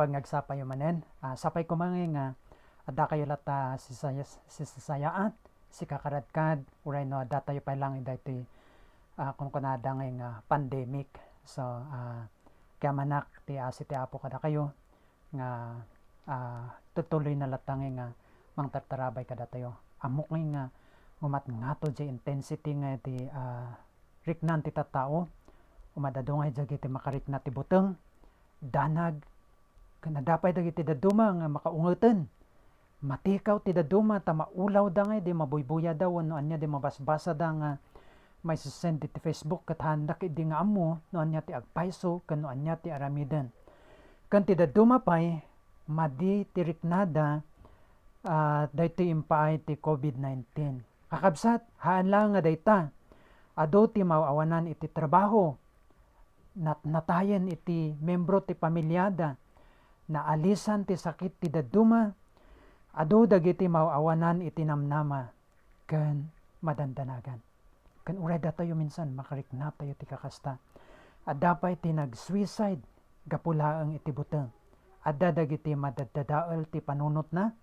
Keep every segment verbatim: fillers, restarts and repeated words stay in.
Pagngagsapayo manen, ah, sapay koma nga, nga adda kayo latta sisaya-, sisasayaat, sikakaradkad, uray no adda tayo pay lang daytoy, ah, kunkunada nga, nga pandemic. So, ah, kayamanak ti asi ti Apo kadakayo nga, ah, tutuloy na latta nga, nga mangtartarabay kadatayo. Ammok nga, nga umat ngato di intensity nga ti, ah, riknan ti tattao. Umat adu nga dagiti makarikna ti buteng, danag, ken adda pay dagiti dadduma nga makaungeten. Matikaw ti dadduma ta maulawda nga idi mabuybuyada wenno ania di mabasbasada nga maisend iti Facebook ket haandak idi nga ammo no ania ti agpayso ken no ania ti aramiden. Ken ti dadduma pay, madi ti riknada, ah, daytoy impaay ti covid nineteen. Kakabsat, haan laeng nga dayta. Adu ti maaw-awanan iti trabaho, natnatayen iti membro ti pamiliada, naalisan ti sakit ti dadduma, adu dagiti maaw-awanan iti namnama ken madandanagan. Ken uray datayo minsan makariknatayo ti kakasta. Adda pay ti nag-suicide gapu laeng iti buteng. Adda dagiti madaddadael ti panunotna.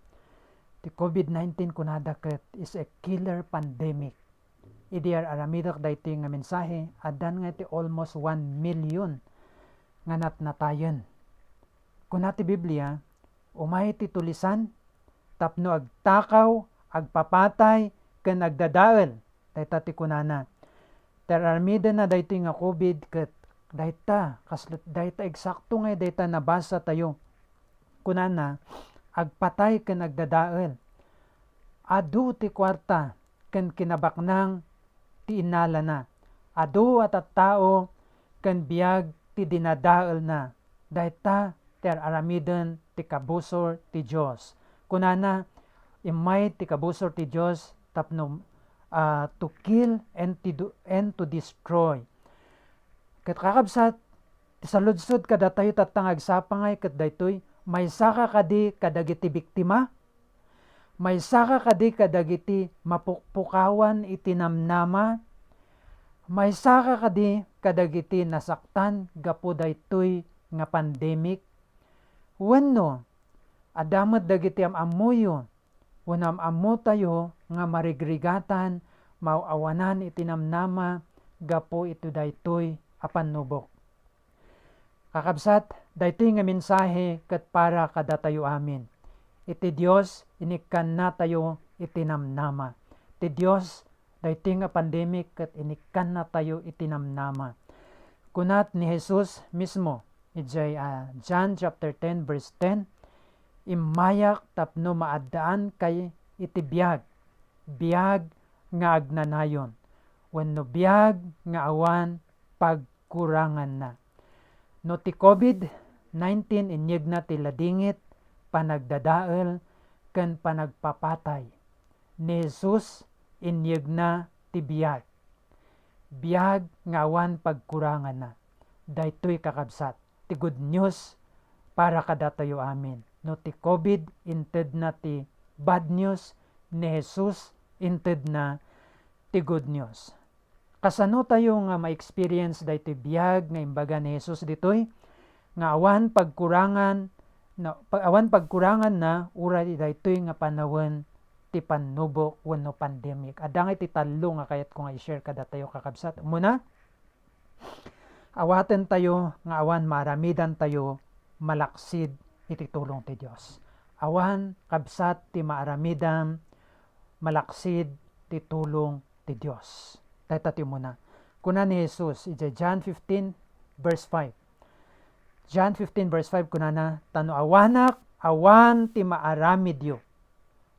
Ti covid nineteen kunada ket is a killer pandemic. Idi ar-aramidek daytoy nga mensahe, addan nga iti almost one million nga natnatayen. Kuna ti Biblia, umay ti tulisan tapno agtakaw, agpapatay, ken agdadael. Dayta ti kunana. Ti ar-aramidenna daytoy nga covid ket dayta, kasla-, dayta eksakto nga dayta nabasa tayo. Kunana, agpatay ken agdadael. Adu ti kuarta ken kinabaknang ti innalana. Adu a tattao ken biag ti dinadaelna. Dayta ti ar-aramiden ti kabusor ti Dios. Kunana, immay ti kabusor ti Dios tapno, ah, to kill and to do, and to destroy. Ket kakabsat, ti saludsod kadatayo tatta nga agsapa ngay ket daytoy, maysaka kadi kadagiti biktima? Maysaka kadi kadagiti mapukpukawan iti namnama? Maysaka kadi kadagiti nasaktan gapu daytoy nga pandemic? Wenno, adda met dagiti am-ammoyo wenno am-ammotayo nga marigrigatan, maaw-awanan iti namnama gapu iti daytoy a pannubok? Kakabsat, daytoy nga mensahe ket para kadatayo amin. Iti Dios, inikkannatayo iti namnama. Ti Dios, daytoy nga pandemic ket inikkannatayo iti namnama. Kunat ni Jesus mismo, idiay, ah, John chapter ten, verse ten, "Immayak tapno maaddaankayo iti biag, biag nga agnanayon, wenno biag nga awan pag-, kuranganna." No ti covid nineteen inyegna ti ladingit, panagdadael, ken panagpapatay, ni Jesus inyegna ti biag. Biag nga awan pagkuranganna. Daytoy, kakabsat, ti good news para kadatayo amin. No ti covid intedna ti bad news, ni Jesus intedna ti good news. Kasano tayo nga ma-experience daytoy biag nga imbaga ni Jesus ditoy, nga awan pagkurangan, na, pa-, awan pagkuranganna uray daytoy nga panawen ti pannubok wenno pandemic? Adda nga iti tallo nga kayatko nga i-share kadatayo, kakabsat. Umuna, awatentayo nga awan maaramidantayo malaksid iti tulong ti Dios. Awan, kabsat, ti maaramidan malaksid ti tulong ti Dios. Dayta ti umuna. Kuna ni Jesus idiay John fifteen, verse five. John fifteen, verse five, kunana, "Ta no awanak, awan ti maaramidyo."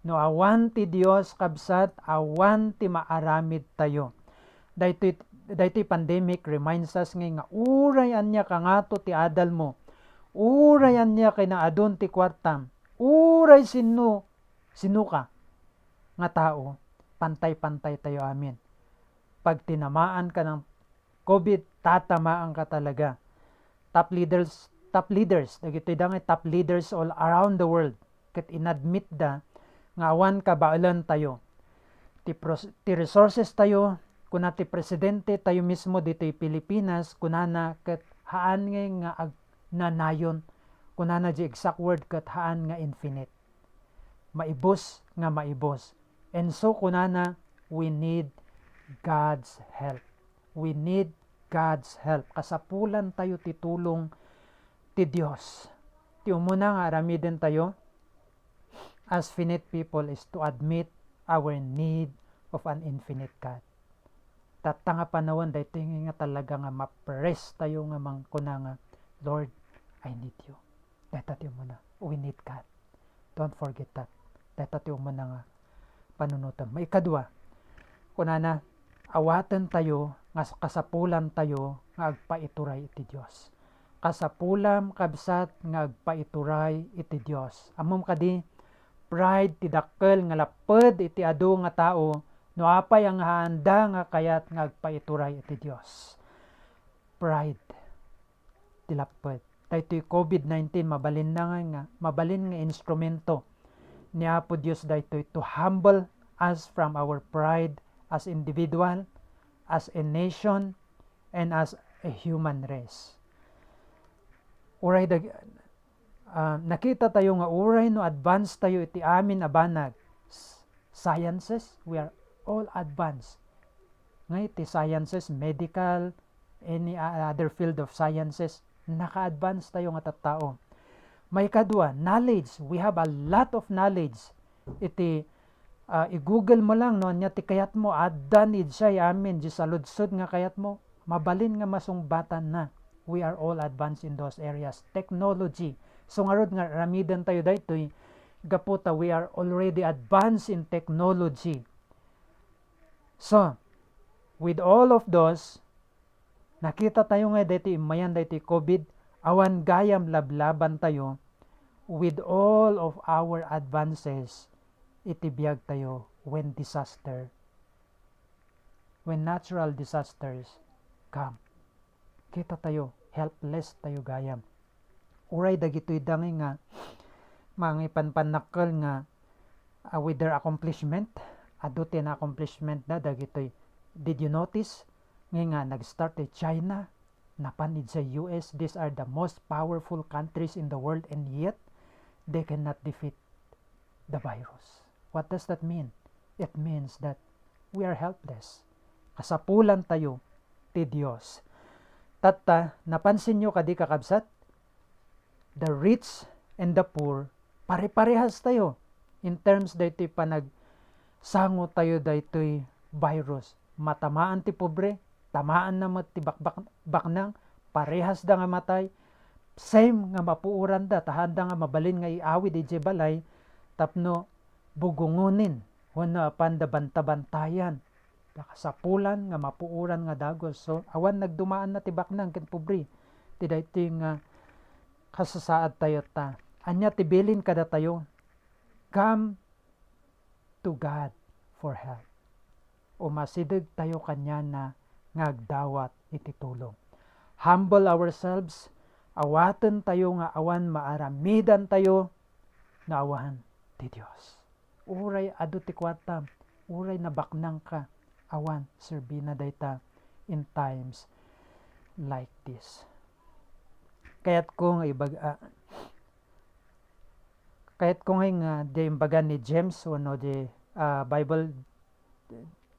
No awan ti Dios, kabsat, awan ti maaramidtayo. Daytoy, daytoy pandemic reminds us nga, nga uray ania kangato ti adalmo, uray ania kinaadun ti kuartam, uray sinno, sinno ka nga tao, pantay-pantay tayo amin. Pag tinamaan ka ng covid, tatamaan ka talaga. Top leaders, top leaders, dagitoy da nga top leaders all around the world, ket inadmitda nga awan kabaelantayo. Ti pros-, ti resources tayo, kuna ti presidente tayo mismo ditoy Pilipinas, kunana ket haan ngay nga agnanayon Kunana di exact word ket haan nga infinite. Maibus nga maibus. And so kunana, we need God's help. We need God's help. Kasapulan tayo ti tulong ti Dios. Ti umuna nga aramiden tayo as finite people is to admit our need of an infinite God. Tatta nga panawen daytoy nga talaga nga ma-press tayo nga mangkuna nga, "Lord, I need you." Dayta ti umuna, we need God. Don't forget that. Dayta ti umuna nga panunotem. Maikadua, kunana, awaten tayo nga kasapulan tayo nga agpaituray iti Dios. Kasapulam, kabsat, nga agpaituray iti Dios. Ammom kadi, pride ti dakkel nga lapped iti adu nga tao no apay a nga haanda nga kayat nga agpaituray iti Dios. Pride ti lapped. Daytoy covid nineteen, mabalin na nga, nga, mabalin nga instrumento ni Apo Dios daytoy to humble us from our pride as individual, as a nation, and as a human race. Uray dag-, ah, nakita tayo nga uray no advance tayo iti amin a banag, s-, sciences, we are all advanced. Nga iti sciences, medical, any o-, other field of sciences, naka-advance tayo nga tattao. Maikadua, knowledge. We have a lot of knowledge. Iti, ah, i-Google mo lang no ania ti kayatmo, adda ni idiay amin, di saludsod nga kayatmo, mabalin nga masungbatanna. We are all advanced in those areas. Technology. So ngarud nga aramiden tayo daytoy, gapu ta we are already advanced in technology. So, with all of those, nakita tayo nga daytoy immayan daytoy covid, awan gayam lablaban tayo with all of our advances iti biag tayo when disaster, when natural disasters come. Kita tayo, helpless tayo gayam. Uray dagitoy da nga mangipanpannakkel nga, ah, with their accomplishment, adu ti na-accomplishment da dagitoy. Did you notice nga, nga nag-start ti China, napan idiay U S, these are the most powerful countries in the world, and yet they cannot defeat the virus. What does that mean? It means that we are helpless. Kasapulan tayo ti Dios. Tatta, napansin nyo kadi, kakabsat? The rich and the poor, pare-parehas tayo in terms daytoy panagsango tayo daytoy virus. Matamaan ti pobre, tamaanna met ti bakbak-, baknang, parehas da nga matay, same nga mapuoran da, ta haanda nga mabalin nga iawid idiay balay tapno bugungonen wenno apanda bantabantayan. Nakasapulan nga mapuoran nga dagus. So, awan nagdumaanna ti baknang ken pobre. Ti daytoy nga kasasaad tayo ta. Ania ti bilin kadatayo? Come to God for help. Umasideg tayo kaniana nga agdawat iti tulong. Humble ourselves, awaten tayo nga awan maaramidan tayo no awan ti Dios. Uray adu ti kuartam, uray nabaknangka, awan, serbina dayta in times like this. Kayatko nga ibag-, ah, kayatko nga, nga di imbagan ni James wenno di, ah, Bible,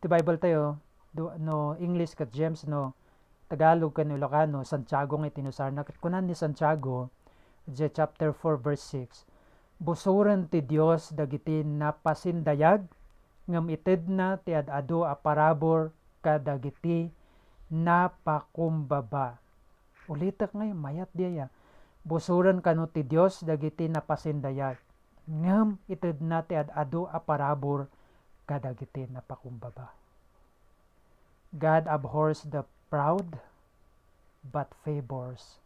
ti Bible tayo, du-, no English ket James, no Tagalog ken Ilocano, Santiago nga iti inusarna. Ket kunan ni Santiago, idiay chapter four, verse six, "Busoren ti Dios dagiti napasindayag, ngem itedna ti ad-adu a parabur kadagiti napakumbaba." Ulitek ngay, mayat diay a. "Busoren kano ti Dios dagiti napasindayag, ngem itedna ti ad-adu a parabur kadagiti napakumbaba." God abhors the proud, but favors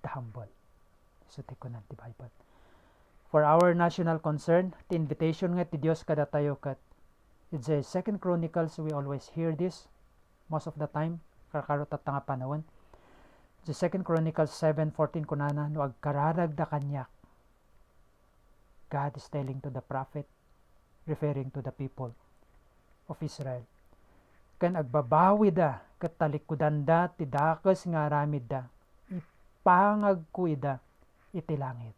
the humble. Isu ti kunan ti Bible. For our national concern, ti invitation nga ti Dios kadatayo ket, it's a Second Chronicles, we always hear this, most of the time, karkaro tatta nga panawen. The Second Chronicles seven fourteen kunana, "No agkararagda kaniak," God is telling to the prophet, referring to the people of Israel, "ken agbabawida ket talikudanda ti dakes nga aramidda, ipangagko ida iti langit.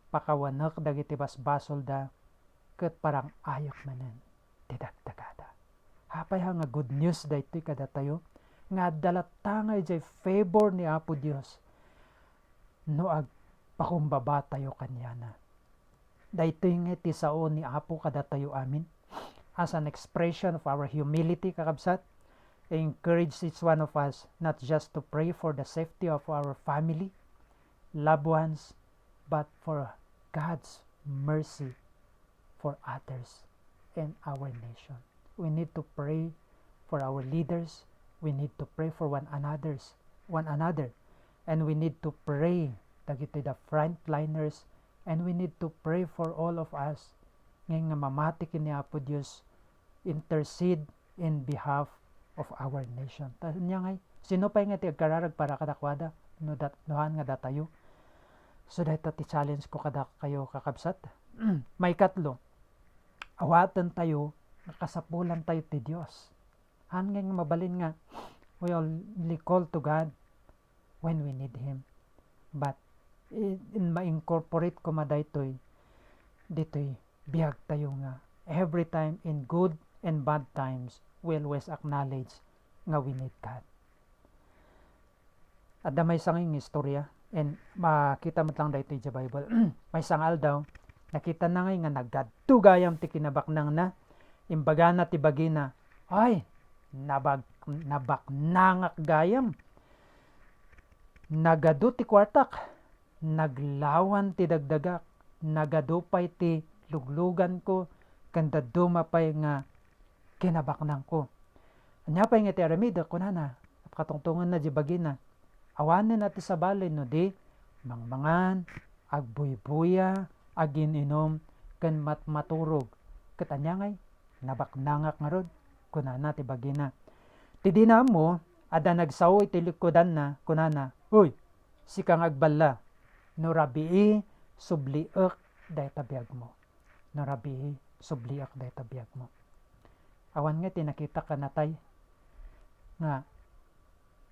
Pakawanek dagiti basbasolda ket parang-ayek manen ti dakdakada. Apay ha nga good news daytoy kadatayo, nga adda latta nga idiay favor ni Apo Dios no agpakumbabatayo kaniana. Daytoy nga ti sao ni Apo kadatayo amin. As an expression of our humility, kakabsat, I encourage each one of us not just to pray for the safety of our family, loved ones, but for God's mercy for others and our nation. We need to pray for our leaders. We need to pray for one another's, one another. And we need to pray dagiti the frontliners. And we need to pray for all of us. Ngay nga mamati ken ni Apo Dios, intercede in behalf of our nation. Ta ania ngay, sino pay nga ti agkararag para kadakuada no dat-, no haan nga datayo? So, dayta ti challenge ko kadakayo, kakabsat. Maikatlo, awaten tayo nga kasapulan tayo ti Dios. Haan ngay nga mabalin nga we only call to God when we need Him. But i-, in ma-incorporate koma daytoy, ditoy biag tayo nga every time in good and bad times, we always acknowledge nga we need God. Adda maysa nga istorya, and makita met lang daytoy idiay Bible. Maysa nga aldaw, nakitana ngay nga nagadu gayam ti kinabaknangna. Imbagana ti bagina, "Ay, nabag-, nabaknangak gayam. Nagadu ti kuartak, naglawan ti dagdagak, nagadu pay ti lugluganko, ken dadduma pay nga kinabaknangko." Ania pay nga ti aramidek, kunana, napakatungtongenna diay bagina. Awanen a ti sabali no di mangmangan, agbuybuya, agin-inum, ken matmaturog. Ket ania ngay, nabaknangak ngarud, kunana ti bagina. Ti dina ammo, adda nagsao iti likkudanna, kunana, "Uy, sika nga agballa, no rabii, subliek dayta biagmo." No rabii, subliek dayta biagmo. Awan nga ti nakitak a natay nga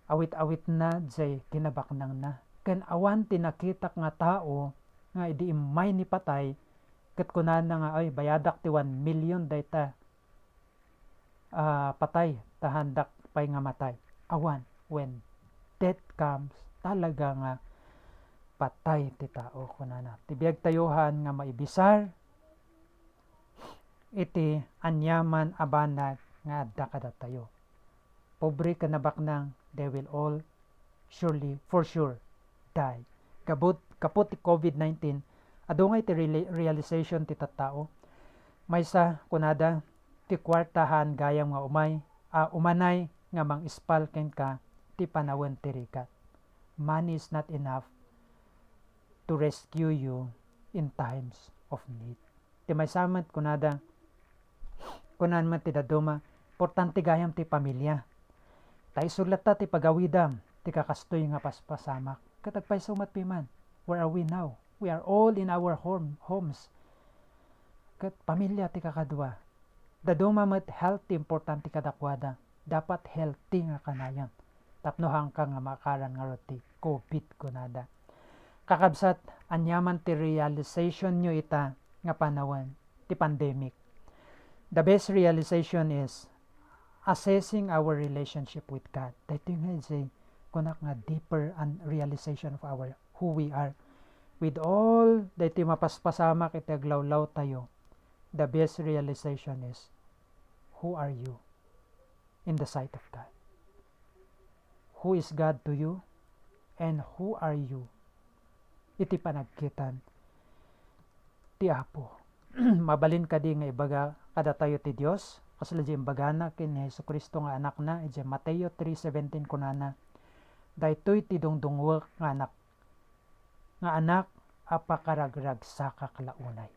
awit-awitna diay kinabaknangna. Ken awan ti nakitak nga tao nga idi immay ni patay, ket kunana nga, "Ay, bayadak ti one million dayta, ah, patay, ta haandak pay nga matay." Awan, when death comes, talaga nga patay ti tao, kunana. Ti biagtayo haan nga maibisar iti aniaman a banag nga adda kadatayo. Pobre ken nabaknang, they will all surely, for sure, die. Gapu, gapu ti covid nineteen, adu ngay ti reali-, realization ti tattao. Maysa, kunada, ti kuarta haan gayam nga umay, a, umanay nga mangispal kenka ti panawen ti rigat. Money is not enough to rescue you in times of need. Ti maysa met, kunada, kunan met ti dadduma, "Importante gayam ti pamilya. Ta isu latta ti pagawidam ti kakastoy nga paspasamak." Ket agpayso met piman, where are we now? We are all in our home, homes. Ket pamilya ti kakadua. Dadduma met, health ti importante kadakuada. Dapat healthy nga kanayon tapno haanka nga maakaran ngarud ti covid, kunada. Kakabsat, aniaman ti realizationyo ita nga panawen ti pandemic? The best realization is assessing our relationship with God. Daytoy nga idiay kunak nga deeper and realization of our, who we are. With all daytoy mapaspasamak iti aglawlawtayo, the best realization is, who are you in the sight of God? Who is God to you? And who are you iti panagkitan ti Apo? Mabalin kadi nga ibaga kadatayo ti Dios, kasla di imbagana ken ni Jesu-Cristo nga Anakna, idiay Mateo three seventeen, kunana, "Daytoy ti dungdungngoek nga anak, nga anak a pakaragragsakak la unay."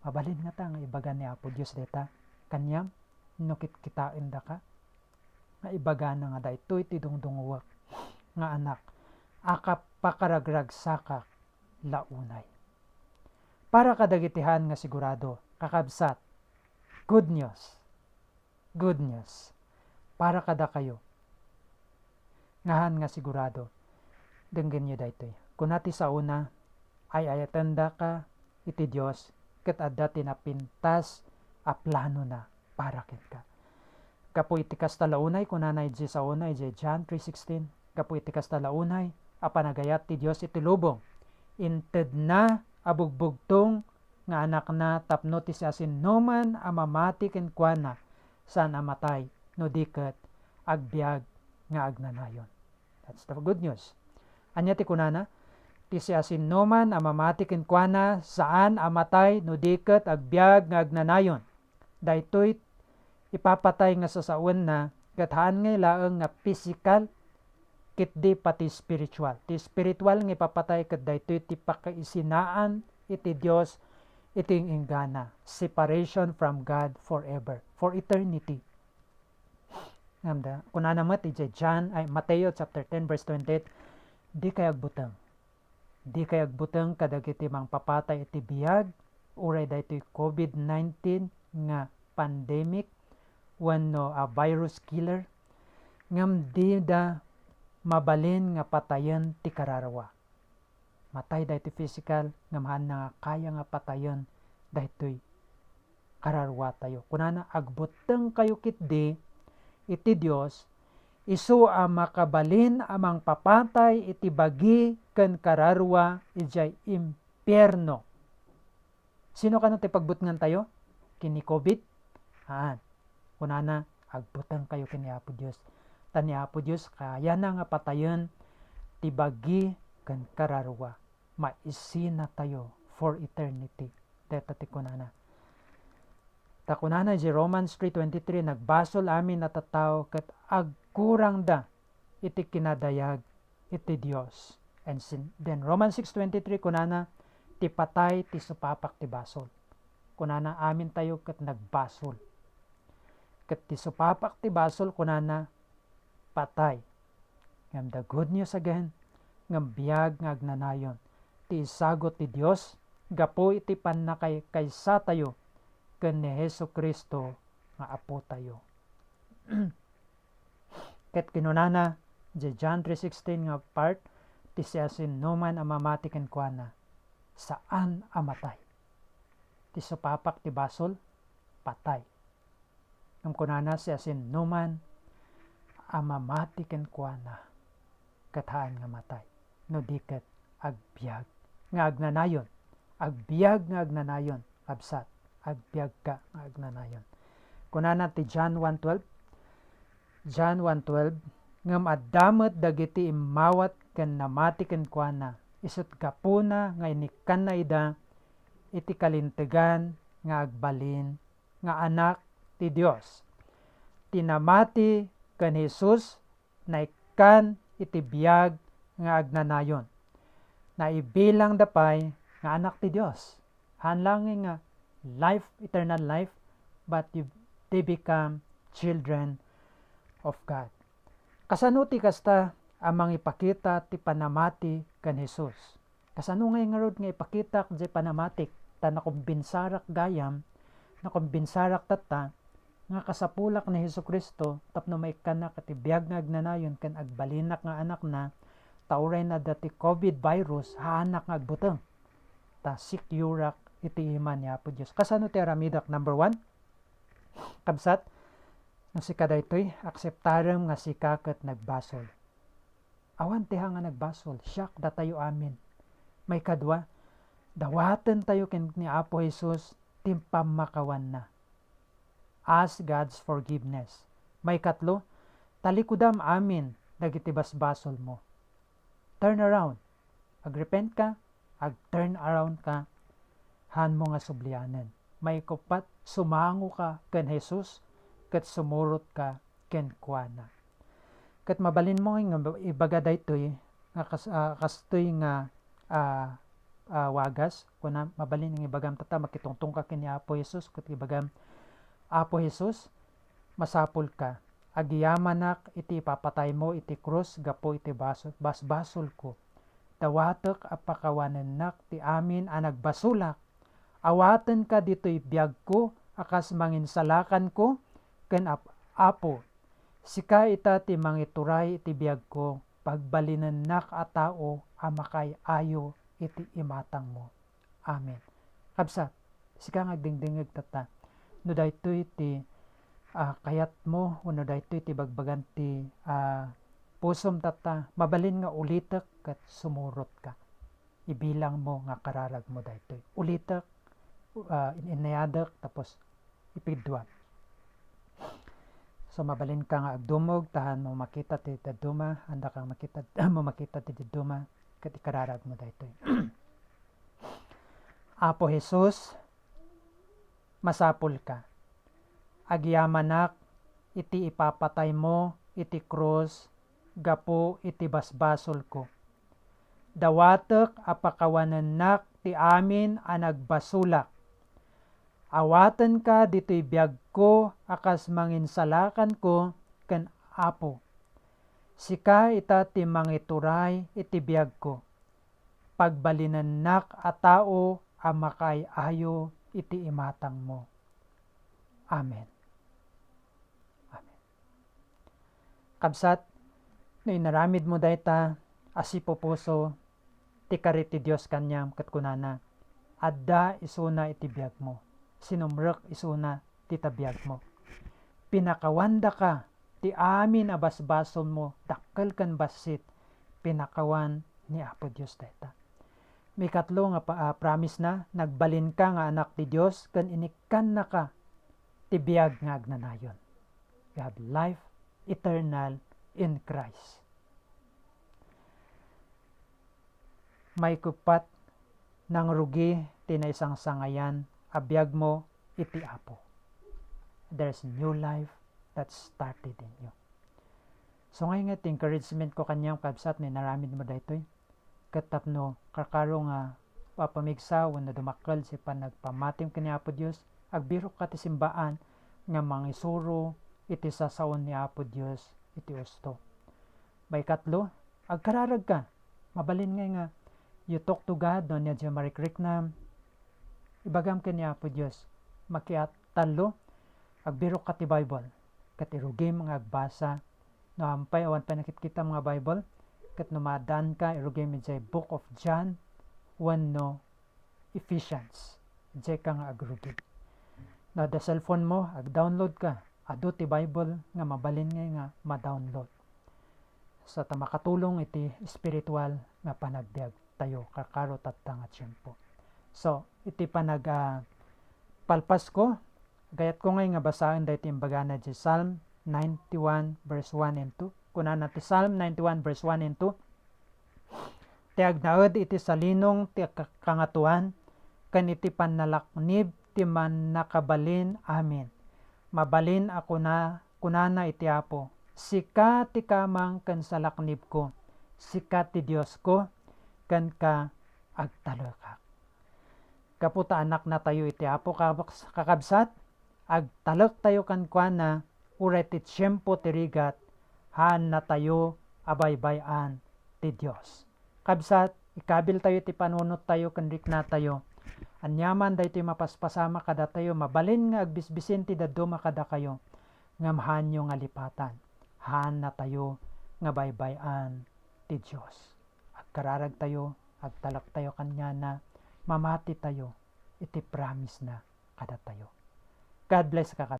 Mabalin ngata nga ibaga ni Apo Dios dayta kaniam no kitkitaendaka? Nga ibagana nga daytoy ti dungdungngoek nga anak a kap-, pakaragragsakak la unay. Para kadagiti haan nga sigurado, kakabsat, good news. Good news. Para kadakayo nga haan nga sigurado, denggenyo daytoy. Kuna ti saona, ay-ayatendaka iti Dios ket adda ti napintas a planona para kenka. Gapu iti kasta la unay, kunana idiay saona idiay John three sixteen, gapu iti kasta la unay a panagayat ti Dios iti lubong, intedna a bugbugtong nga Anakna tapno ti siasinoman a mamati kenkuana saan a matay, no di ket agbiag nga agnanayon. That's the good news. Ania ti kunana? Ti siasinoman a mamati kenkuana saan a matay no di ket agbiag nga agnanayon. Daytoy ipapatay nga sasawenna ket haan ngay laeng nga pisikal, ketdi pati spiritual. Ti spiritual nga ipapatay ket daytoy ti pakaisinaan iti Dios iti ing-inggana, separation from God forever, for eternity. Ngem da, kunana met idiay John, ay, Mateo chapter ten, verse twenty-eight, "Dikay agbuteng. Dikay agbuteng kadagiti mangpapatay iti biag, uray daytoy covid nineteen nga pandemic wenno a virus killer, ngem dida mabalin nga patayen ti kararua." Matay daytoy physical, ngem haanna nga kaya nga patayen daytoy kararuatayo. Kunana, "Agbutengkayo ketdi iti Dios, isu a makabalin a mangpapatay iti bagi ken kararua idiay impierno." Sino kano ti pagbutngantayo? Ken ni covid? Haan. Kunana, "Agbutengkayo ken ni Apo Dios." Ta ni Apo Dios, kayana nga patayen ti bagi ken kararua. Maisinatayo for eternity. Deta ti kunana. Ta kunana idiay Romans three twenty-three, "Nagbasol amin a tattao ket agkurangda iti kinadayag iti Dios." And sin-, then Romans six twenty-three, kunana, "Ti patay ti supapak ti basol." Kunana, amintayo ket nagbasol. Ket ti supapak ti basol, kunana, patay. Ngem the good news again, ngem biag nga agnanayon ti isagut ti Dios gapu iti pannakaykaysatayo ken ni Jesu-Cristo nga Apotayo. Ket kinunana, di John three sixteen nga part, ti siasinoman a mamati kenkuana, saan a matay. Ti supapak ti basol, patay. Ngem kunana, siasinoman a mamati kenkuana, ket haan nga matay, no di ket agbiag nga agnanayon. Agbiag nga agnanayon, kabsat, agbiagka nga agnanayon. Kunana ti John one twelve, John one twelve, "Ngem adda met dagiti immawat ken namati kenkuana, isut' gapuna nga inikkanna ida iti kalintegan nga agbalin nga anak ti Dios." Ti namati ken Jesus naikkan iti biag nga agnanayon. Naibilangda pay nga anak ti Dios. Haan laeng nga life, eternal life, but you, they become children of God. Kasano ti kasta a mangipakita ti panamati ken Jesus? Kasano ngay ngarud nga ipakitak diay panamatik? Ta nakumbinsarak gayam, nakumbinsarak tatta, nga kasapulak ni Jesu-Cristo tapno maikkanak iti biag nga agnanayon ken agbalinak nga anakna, ta uray nadda ti covid virus, haanak nga agbuteng. Ta secureak iti iman ni Apo Dios. Kasano ti aramidak? Number one, kabsat, no sika daytoy, akseptarem nga sika ket nagbasol. Awan ti haan nga nagbasol, siak, datayo amin. Maikadua, dawatentayo ken ni Apo Jesus ti pammakawanna. Ask God's forgiveness. Maikatlo, talikudam amin dagiti basbasolmo. Turn around. Agrepent ka, ag-turn around ka, haanmo nga sublianen. Maikuppat, sumango ka ken Jesus, ket sumurot ka kenkuana. Ket mabalinmo nga ibaga daytoy nga kas-, ah, kastoy nga, ah, ah, wagas, kuna, mabalin nga ibagam tatta, makitungtong ka ken ni Apo Jesus, ket ibagam, "Apo Jesus, masapul ka. Agiyamanak iti ipapataymo iti krus gapu iti baso-, basbasolko. Dawatek a pakawanennak ti amin a nagbasolak. Awatenka ditoy biagko a kas manginsalakanko ken ap-, Apo. Sika ita ti mangituray iti biagko, pagbalinennak a tao a makaay-ayo iti imatangmo. Amen. Kabsat, sika nga agdingdingeg tatta, no daytoy ti, ah, kayatmo, wenno daytoy ti bagbagan ti, ah, pusom tatta, mabalin nga ulitek ket sumurotka. Ibilangmo nga kararagmo daytoy. Ulitek, ah, in-, inayadek, tapos ipigduam. So, mabalinka nga agdumog, ta han mo makita ti dadduma, handa kang makita, mo makita ti dadduma, ket ikararagmo daytoy. Apo Jesus, masapulka. Agyamanak iti ipapataymo iti krus gapu iti basbasolko. Dawatek a pakawanennak ti amin a nagbasolak. Awatenka ditoy biagko a kas manginsalakanko ken Apo. Sika ita ti mangituray iti biagko. Pagbalinennak a tao a makaay-ayo iti imatangmo. Amen. Amen. Kabsat, no inaramidmo dayta, asipupuso ti kari ti Dios kaniam ket kunana, "Adda isuna iti biagmo, sinumrek isuna ti ta biagmo." Pinakawandaka ti amin a basbasolmo, dakkel ken bassit, pinakawan ni Apo Dios dayta. Mikatlo nga pa-, ah, promise na, nagbalinka nga anak ti Dios ken inikkannaka ti biag nga agnanayon. You have life eternal in Christ. Maikuppat, nangrugi ti naisangsangayan a biagmo iti Apo. There's new life that started in you. So, ngay nga ti encouragement ko kaniam, kabsat, no inaramidmo daytoy. Ket tapno karkaro nga mapamigsa wenno dumakkel ti panagpamatim ken ni Apo Dios, agbirokka ti simbaan nga mangisuro iti sasaon ni Apo Dios iti husto. Maikatlo, agkararagka. Mabalin ngay nga you talk to God, no ania diay marikriknam, ibagam ken ni Apo Dios. Makiat-, tallo, agbirokka ti Bible, ket irugim nga agbasa. No awan pay, awan pay nakitkitam nga Bible, ket no maaddaanka, irugim idiay Book of John wenno Ephesians. Idiayka nga agrugim. No adda cellphone mo, ag-download ka. Adu ti Bible nga mabalin ngay nga ma-download. So, ta makatulong iti spiritual nga panagbiag tayo, karkaro tatta nga tiempo. So, iti panag, ah, palpasko, gayatko ngay nga basaen daytoy imbagana idiay Psalm ninety-one verse one and two. Kunana ti Psalm ninety-one verse one and two, "Ti agnaed iti salinong ti ka-, kangatoan, ken iti pannalaknib ti mannakabalin amin. Mabalin a kuna-, kunana iti Apo, 'Sika ti kamang ken salaknibko, sika ti Diosko, kenka agtalekak.'" Gapu ta anaknatayo iti Apo, kabaks-, kakabsat, agtalektayo kenkuana, uray ti tiempo ti rigat, haannatayo a baybay-an ti Dios. Kabsat, ikabiltayo ti panunottayo ken riknatayo. Aniaman daytoy mapaspasamak kadatayo, mabalin nga agbisbisin ti dadduma kadakayo, ngem haanyo nga lipatan. Haannatayo nga baybay-an ti Dios. Agkararagtayo, agtalektayo kaniana, mamatitayo iti promise-na kadatayo. God bless, kakabsat.